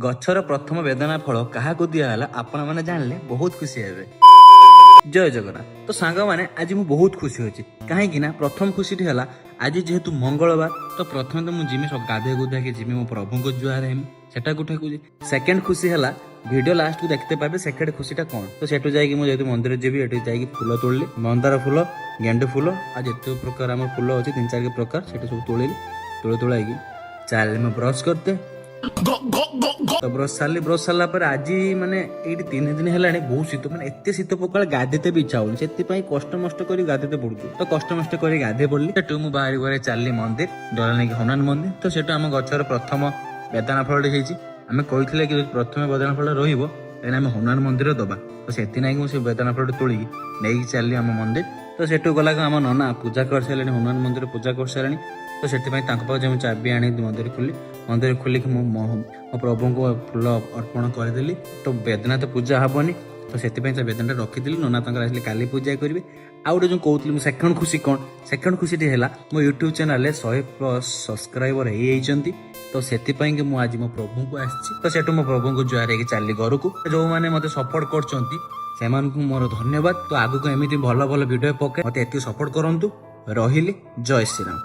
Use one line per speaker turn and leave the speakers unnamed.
ଗଛର ପ୍ରଥମ ବେଦନା ଫଳ କାହାକୁ ଦିଆହେଲା, ଆପଣମାନେ ଜାଣିଲେ ବହୁତ ଖୁସି ହେବେ। ଜୟ ଜଗନ୍ନାଥ। ତ ସାଙ୍ଗମାନେ, ଆଜି ମୁଁ ବହୁତ ଖୁସି ଅଛି। କାହିଁକି ନା ପ୍ରଥମ ଖୁସିଟି ହେଲା, ଆଜି ଯେହେତୁ ମଙ୍ଗଳବାର, ତ ପ୍ରଥମେ ତ ମୁଁ ଯିମି, ସବୁ ଗାଧେଇ ଗୁଧାକି ଯିମି, ମୋ ପ୍ରଭୁଙ୍କ ଜୁହାର ହେମି, ସେଟା ଗୋଟେ ଖୁସି। ସେକେଣ୍ଡ ଖୁସି ହେଲା, ଭିଡ଼ିଓ ଲାଷ୍ଟକୁ ଦେଖିତେ ପାଇବେ ସେକେଣ୍ଡ ଖୁସିଟା କ'ଣ। ତ ସେଠୁ ଯାଇକି ମୁଁ ଯେହେତୁ ମନ୍ଦିର ଯିବି, ଏଠୁ ଯାଇକି ଫୁଲ ତୋଳିଲି, ମନ୍ଦାର ଫୁଲ, ଗେଣ୍ଡୁ ଫୁଲ, ଆଉ ଯେତେ ପ୍ରକାର ଆମର ଫୁଲ ଅଛି, ତିନି ଚାରି ପ୍ରକାର, ସେଠୁ ସବୁ ତୋଳିଲି। ତୋଳି ତୋଳାଇକି ଚାଲିଲି ମୁଁ ବ୍ରଶ କରିତେ। ତ ବ୍ରଶ ସାରିଲି। ବ୍ରଶ ସାରିଲା ପରେ ଆଜି ମାନେ ଏଇଠି 3 ଦିନ ହେଲାଣି ବହୁତ ଶୀତ, ମାନେ ଏତେ ଶୀତ ପକାଳେ ଗାଧେଇତେ ବି ଇଚ୍ଛା ହଉନି। ସେଥିପାଇଁ କଷ୍ଟ ମଷ୍ଟ କରି ଗାଧେଇତେ ପଡୁଛି। ତ କଷ୍ଟ ମଷ୍ଟ କରି ଗାଧେଇ ପଡିଲି। ସେଠୁ ମୁଁ ବାହାରି ଘରେ ଚାଲିଲି ମନ୍ଦିର, ଡଲା ହନୁମାନ ମନ୍ଦିର। ତ ସେଠୁ ଆମ ଗଛର ପ୍ରଥମ ବେଦାନା ଫଳଟି ହେଇଛି। ଆମେ କହିଥିଲେ କି ଯଦି ପ୍ରଥମେ ବେଦାନା ଫଳ ରହିବ, ତାହେଲେ ଆମେ ହନୁମାନ ମନ୍ଦିର ଦବା। ତ ସେଥିନାଗି ମୁଁ ସେ ବେଦାନା ଫଳଟି ତୋଳିକି ନେଇକି ଚାଲିଲି ଆମ ମନ୍ଦିର। ତ ସେଠୁ ଗଲାକୁ ଆମ ନନା ପୂଜା କରିସାରିଲେଣି, ହନୁମାନ ମନ୍ଦିର ପୂଜା କରିସାରିଲେଣି। ତ ସେଥିପାଇଁ ତାଙ୍କ ପାଖରେ ମୁଁ ଚାବି ଆଣି ମନ୍ଦିର ଖୋଲି, ମନ୍ଦିର ଖୋଲିକି ମୁଁ ମୋ ମୋ ପ୍ରଭୁଙ୍କୁ ଫୁଲ ଅର୍ପଣ କରିଦେଲି। ତ ବେଦନା ତ ପୂଜା ହବନି, ତ ସେଥିପାଇଁ ସେ ବେଦନାଟା ରଖିଦେଲି। ନନା ତାଙ୍କର ଆସିଲେ କାଲି ପୂଜା କରିବେ। ଆଉ ଗୋଟେ ଯେଉଁ କହୁଥିଲି ମୁଁ ସେକେଣ୍ଡ ଖୁସି କ'ଣ, ସେକେଣ୍ଡ ଖୁସିଟି ହେଲା ମୋ ୟୁଟ୍ୟୁବ୍ ଚ୍ୟାନେଲରେ 100+ ସବସ୍କ୍ରାଇବର ହେଇଯାଇଛନ୍ତି। ତ ସେଥିପାଇଁ କି ମୁଁ ଆଜି ମୋ ପ୍ରଭୁଙ୍କୁ ଆସିଛି। ତ ସେଠୁ ମୋ ପ୍ରଭୁଙ୍କୁ ଜୁହାର ହେଇକି ଚାଲିଲି ଘରକୁ। ଯୋଉମାନେ ମୋତେ ସପୋର୍ଟ କରୁଛନ୍ତି, ସେମାନଙ୍କୁ ମୋର ଧନ୍ୟବାଦ। ତ ଆଗକୁ ଏମିତି ଭଲ ଭଲ ଭିଡ଼ିଓ ପକାଏ, ମୋତେ ଏତିକି ସପୋର୍ଟ କରନ୍ତୁ। ରହିଲି, ଜୟ ଶ୍ରୀରାମ।